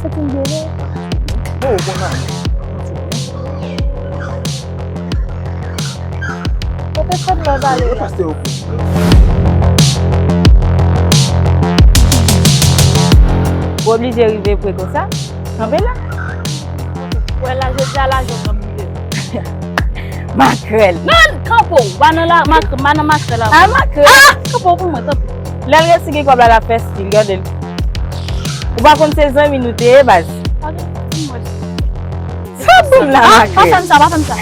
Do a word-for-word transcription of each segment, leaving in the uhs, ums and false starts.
Sa te byen. Bon, ou konn ale. Kote kòb la pale la? Pastè yo. Ou oblije rive pre konsa? Kanpe la. Wè la, jodi a lajan pran mouye. Makrèl. Non, kanpe w. Ba nan la, mak-, ba nan makrèl la. Ah, makrèl. Ah, kanpe w pou mwen, tanpri. Lè l resi gen kòb la, l ap fè stil, gade l. Ou pa konn se zanmi nou te ye, baz. Sa pou m la, ah, makrèl. Pa fè m sa, pa fè m sa.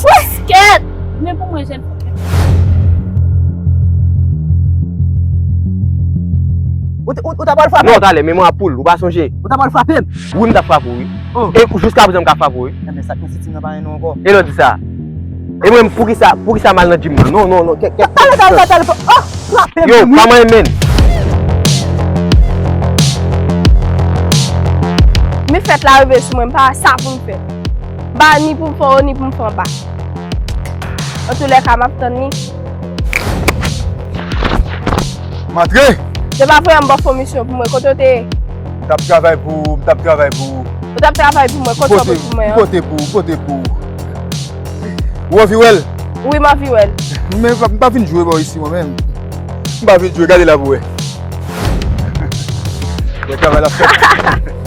Wè. Kèt. Men pou mwen, jèn. Ou t-, ou, ou ta pral frape? Non, talè, memwa poul, ou pa sonje? Ou ta pral frape m? Wi, m t ap frape w, wi. Oh. E jiska prezan, m ka frape w, wi. Enben, sa k nan sitim nan pa renmen nou ankò. E lè w di sa? E mwen, poukisa, poukisa m al nan gym nan? Non, non, non, kè, kè. Talè, talè, talè, talè. Oh, frape m, wi. Yo, pa manyen men. Men fèt la rive sou mwen, m pa wè sa pou m fè. M pa ni pou m fè wo, ni pou m fè anba. Antoulèka, m ap tann li. M antre. Se pa vrè, m ba w fon misyon pou mwen. Kote w te ye? M t ap travay pou ou, m t ap travay pou ou. Ou t ap travay pou mwen, kote w pote pou mwen an? M pote pou ou, m pote pou ou. Ou anvi wè l? Wi, m anvi wè l. Men m pa, m pa vin jwe bò isi, mwen menm. M pa vin jwe, gade la pou wè. Bon travay l ap fèt.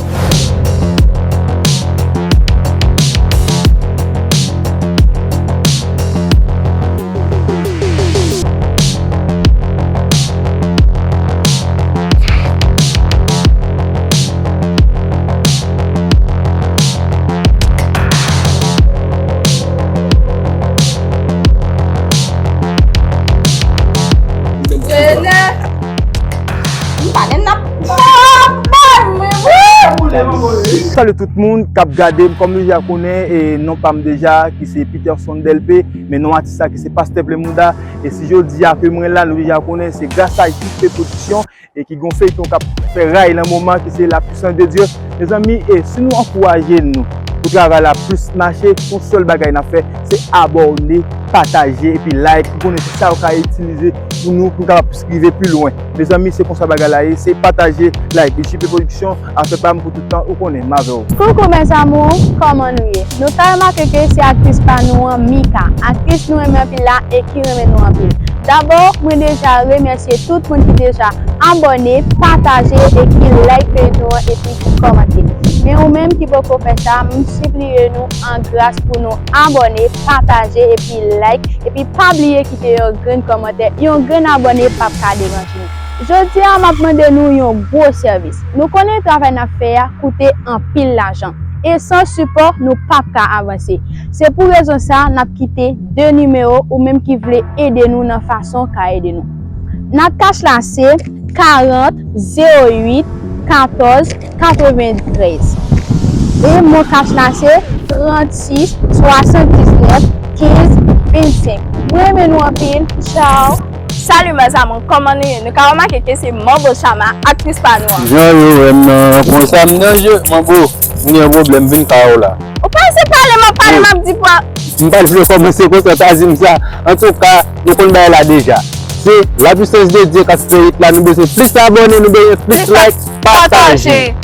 Salut tout moun k ap gade m, kòm nou deja konnen, e, non pa m deja, ki se Peterson Delpé, men non atis la ki se Pastè Plemouda. E si jodi a ke mwen la, nou deja konnen, se gras a J P Production, e ki gon feyton k ap fè ray nan moman, ki se La Puissance de Dieu. Mezanmi, e si nou ankouraje nou pou travay la plis mache, yon sèl bagay n ap fè, se abòne, pataje, epi like. Ou konnen se sa yo ka itilize pou nou, pou nou kapab rive pi lwen. Mezanmi, se konsa bagay la ye, se pataje, like. J P Production, afè pa m pou tout tan, ou konnen, m avè w. Coucou mes amours, kòman nou ye? Nou ka remake ke se aktris pa nou an, Mika. Aktris nou renmen anpil la e ki renmen nou anpil. Dabò, mwen deja remèsye tout moun ki deja abòne, pataje e ki like feyton an epi ki kòmante. Men ou menm ki poko fè sa, m sipliye nou an gras pou nou abòne, pataje epi like, epi pa bliye kite yon grenn kòmantè, yon grenn abòne p ap ka deranje nou. Jodi a, m ap mande nou yon gwo sèvis. Nou konnen travay n ap fè a koute anpil lajan. E san sipò, nou p ap ka avanse. Se pou rezon sa, n ap kite de nimewo ou menm ki vle ede nou nan fason w ka ede nou. Nan kach la se karant, zewo uit, katòz, katreventrèz. E mon kach la se trannsis, swasanndiznèf, kenz, vennsenk. Mwen renmen nou anpil. Tchao! Salut mes amours, kòman nou ye? Nou ka remake ke se Manbo Chama, aktris pa nou an. Jan yo wè m nan, konsa m danje, Manbo. M gen yon pwoblèm, vin kay ou la. Ou pa se pale, m ap pale, m ap di pou a- M pa t vle kòmanse konsa, pa di m sa. Antouka, nou konn bagay la deja. Se La Puissance de Dieu k ap fè hit la, nou bezwen plis abòne, nou bezwen plis like, pataje.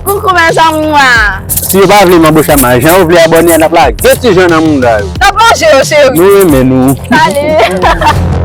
Coucou mes amours. Si yo pa vle Manbo Chama, jan yo vle abòne a, n ap lage ti jan nan mouda yo. N ap manje yo, cheri. Nou renmen nou. Salut.